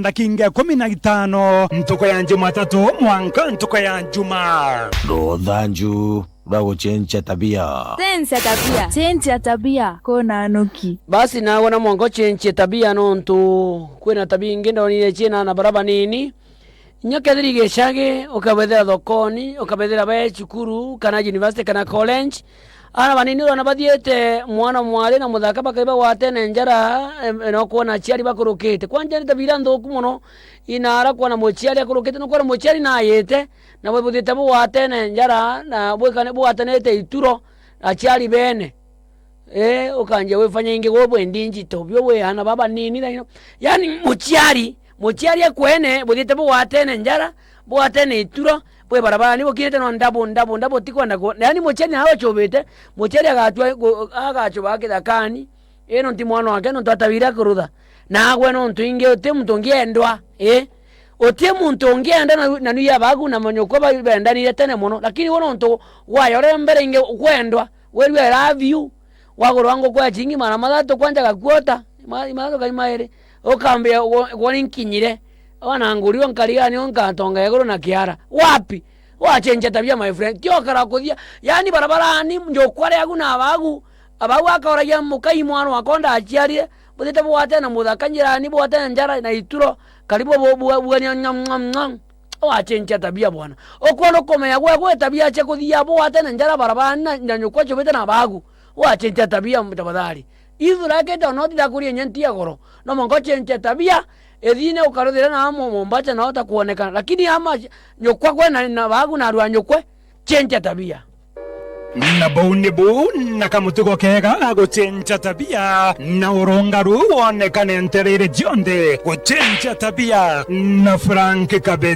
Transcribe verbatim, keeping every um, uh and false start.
ndakinga ikumi na itano, ntuku ya Jumatatu mwanka ntuku ya Juma. Ruthanju rwa gucenjia tabia. Cenjia tabia. Cenjia tabia. Kuna nuki. Basi naagwe na mwanka ucenjie tabia, nontu kwina tabia ingi ndonire ciina aana baria banini. Inya kethira i gicagi, ukabethira thokoni, ukabethira be cukuru, kana university, kana college. Aana banini urona bathiite mwana mwari na muthaka bakai bagwatene njara, em, na ukwona aciari bakurukite. Kwanja ni tabia nthuku mono, inaara kwona muciari akurukite, nukwona muciari nayite, na bwe buthiite bugwatene njara, na bwikane-, bugwatanite ituro, aciari bene. Ee, ukanjia gwifanya ingi gwe bwendi njito, bio bwi aana babanini thaino. Yaani, muciari, muciari akwene, buthiite bugwatene njara, bugwatene ituro, bwi barabarani, bukirite no ndabu, ndabu, ndabu, tikwenda ku-, yaani, muciari nawe acubite, muciari agatua gu-, agacuba kithakani, ii, nontu mwana wake, nontu atabire kurutha. Naagwe nontu ingi uti muntu ungiendwa, ii. Uti muntu ungienda na, na nui abagu na manyukwa ba-, bendanire tene mono, lakini we nontu gwayore mbere ingi kwendwa, werua I love you, wagurwa nguku ya ciringi magana mathatu kwanja gakuota, ma-, mathatu kai mairi, ukambia, wo-, wo ninkinyire, wana nguri o nkarigani o nkatonga iguru na kiara. Wapi? Wacenjia tabia, my friend. Ti okara kuthia, yaani barabarani, njukwa riagu na abagu, abagu akauragia mukai mwana wakwa ndaciarire, buthiite bugwatene na muthaka njirani, bugwatene njara na ituro, karibu bu-, bu-, bugania ng'am, ng'am, ng'am. Wacenjia tabia bwana. Ukwona ukomenya gwe, gwe tabia cia kuthia bugwatene njara barabarani na, na nyukwa acubite na abagu. Wacenjia tabia tafadhali. Ithurakite ona utithakuria inya nti ya goro. No mwanka ucenjie tabia, ithine ukaruthire na mo-, Mombasa na utakuonekana. Lakini ama nyukwa gwe na, na abagu na arua nyukwe, cenjia tabia. Na buu nibu na kamutugo keega ga gucenjia tabia, na urungaru wonekane ntereere cionthe. Gucenjia tabia na Frank Kabete.